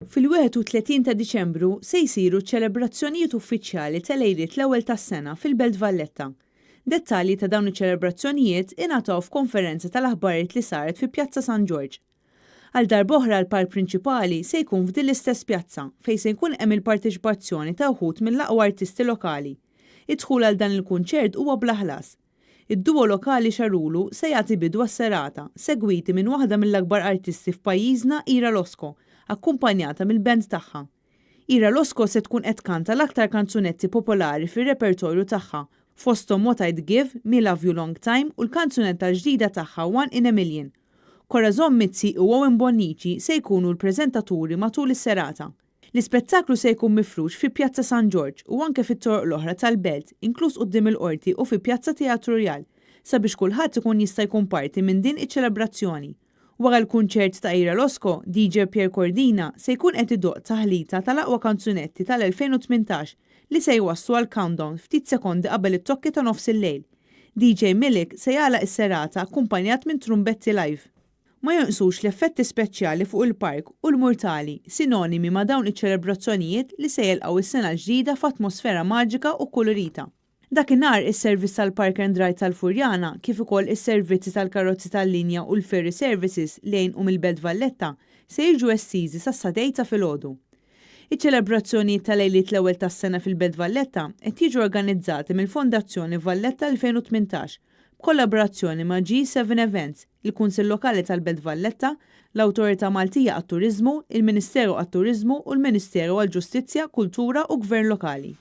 Fil-31 ta' Diċembru se jsiru ċ-ċelebrazzjonijiet uffiċjali ta' lejliet l-ewwel tas-sena fil-Belt Valletta. Dettalji ta' dawn iċ-ċelebrazzjonijiet ingħataw f'konferenza tal-aħbarijiet li saret fi Pjazza San Ġorġ. Għal darb'oħra l-palk prinċipali se jkun f'din l-istess pjazza fejn se jkun hemm il-parteċipazzjoni ta' wħud mill-aqwa artisti lokali. Id-dħul għal dan il-kunċert huwa bla ħlas. Id-duo lokali Xarulu se jagħti bidu għas-serata, segwiti minn waħda mill-akbar artisti f'pajjiżna Ira Losco, akkumpanjata mill-band tagħha. Ira Losco se tkun qed tkanta l-aktar kanzunetti popolari fir-repertorju tagħha, fosthom What I'd Give, Me Love You Long Time u l-kanzunetta l-ġdida tagħha One in a Million. Corazon Mizzi u Owen Bonnici se jkunu l-preżentaturi matul is-serata. L-ispettaklu se jkun mifrux fi Pjazza San Ġorġ u anke fit-toroq l-oħra tal-Belt, inkluż quddiem il-Qorti u fi Pjazza Teatru Rjal, sabiex kulħadd ikun jista' jkun parti minn din iċ-ċelebrazzjoni. Wara l-kunċert ta' Ira Losco, DJ Pierre Cordina se jkun qed idoqq taħlita tal-aqwa kanzunetti tal-2018 li se jwasslu għal countdown ftit sekondi qabel it-tokki ta' nofsillejl. DJ Milik se jagħlaq is-serata akkumpanjat minn trumbetti live. Ma jonqsux l-effetti speċjali fuq il-park u l-murtali, sinonimi ma' dawn iċ-ċelebrazzjonijiet li se jilqgħu s-sena l-ġdida f'atmosfera maġika u kkulurita. Dakinhar, is-servizz tal-Park and Ride tal-Furjana, kif ukoll is-servizzi tal-karozzi tal-linja u l-ferry services lejn u mill-Belt Valletta se jiġu estiżi sas-sagħtejn ta' filgħodu. Iċ-ċelebrazzjonijiet ta' lejliet l-ewwel tas-sena fil-Belt Valletta qed jiġu organizzati mill-Fondazzjoni Valletta 2018 b'kollaborazzjoni ma' G7 Events, il-Kunsill Lokali tal-Belt Valletta, l-Awtorità Maltija għat-Turiżmu, il-Ministeru għat-Turiżmu u l-Ministeru għall-Ġustizzja, Kultura u Gvern Lokali.